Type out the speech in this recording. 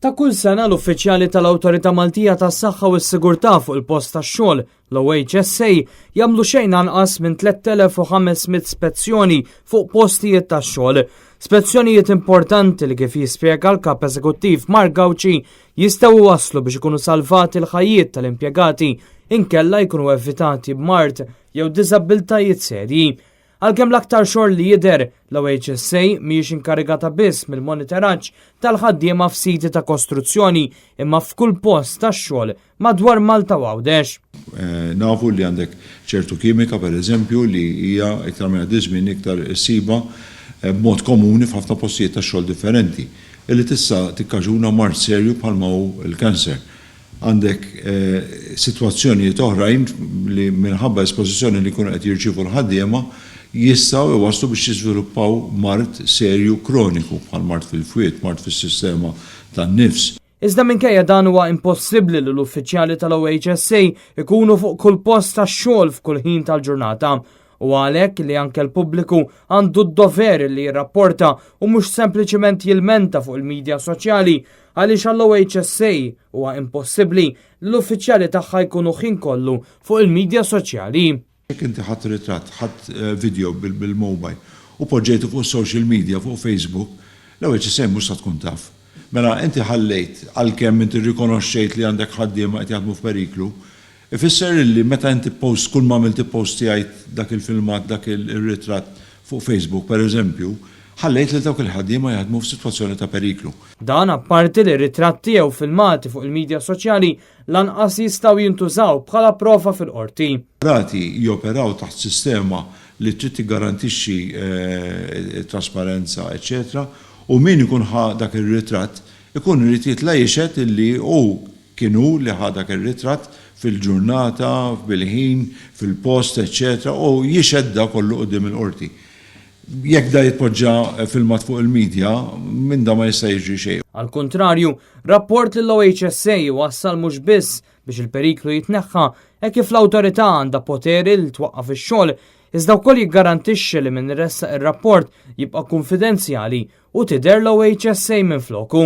Ta' kull sena l-uffiċjali tal-Awtorità Maltija tas-Saħħa u s-Sigurtà fuq il-post tax-xogħol, l-OHSA, jagħmlu xejn anqas minn 3500 spezzjoni fuq postijiet tax-xogħol. Spezzjonijiet importanti li kif jispjega l-Kap Eżekuttiv Mark Gauci jistgħu iwasslu biex ikunu salvati l-ħajjiet tal-impjegati inkella jkunu evitati b'mard jew diżabbiltajiet serji. Għalkemm l-aktar xogħol li jidher, l-OHSA mhijiex inkarigata biss mill-monitoraġġ tal-ħaddiema f'siti ta' kostruzzjoni imma f'kull post tax-xogħol madwar Malta u Għawdex. Nafu li għandek ċertu kimika, per eżempju, li hija iktar ma jgħaddi ż-żmien iktar issibha b'mod komuni f'ħafna postijiet tax-xogħol differenti, illi tista' tikkaġuna mard serju bħalma hu l-cancer. Għandek sitwazzjonijiet oħrajn li minħabba espożizzjoni li jkunu qed jirċievu l-ħaddiema jistgħu jwasslu biex jiżviluppaw mard serju kroniku bħal mard fil-fwied, mard fis-sistema tan-nifs. Iżda minkejja dan huwa impossibbli li l-uffiċjali tal-OHSA ikunu fuq kull post tax-xogħol f'kull ħin tal-ġurnata. U għalhekk li anke l-pubbliku għandu d-dover li jirrapporta u mhux sempliċiment jilmenta fuq il-midja soċjali għaliex għall-OHSA huwa impossibbli li l-uffiċjali tagħha jkunu ħin kollu fuq il-midja soċjali. Jekk inti ħadt ritratt, ħadt video bil-mobile u poġġejtu fuq is-social media, fuq Facebook, l-OHSA mhux sa tkun taf. Mela inti ħallejt, għalkemm inti rrikonoxxejt li għandek ħaddiema qed jaħdmu f'periklu, ifisser illi meta inti post, kull ma għamilt ippostjajt dak il-filmat, dak ir-ritratt fuq Facebook per eżempju, ħallejt lil dawk il-ħaddiema jaħdmu f'sitwazzjoni ta' periklu. Dan apparti li ritratti jew filmati fuq il-midja soċjali lanqas jistgħu jintużaw bħala prova fil-qorti. Qrati joperaw taħt sistema li trid tiggarantixxi t-trasparenza eċċetera u min ikun ħa dak ir-ritratt ikun irid jitla' jixhed illi hu kien hu li ħa dak ir-ritratt fil-ġurnata, bil-ħin, fil-post eċċetera u jixhed da kollu quddiem il-qorti. Jekk da jitpoġġa filmat fuq il-media, minn da ma jista' jiġri xejn. Għall-kuntrarju, rapport lill-OHSA jwassal mhux biss biex il-periklu jitneħħa hekk kif l-awtorità għandha poteri li twaqqaf ix-xogħol, iżda wkoll jiggarantixxi li min iressaq ir-rapport jibqa' kunfidenzjali u tidher l-OHSA minfloku.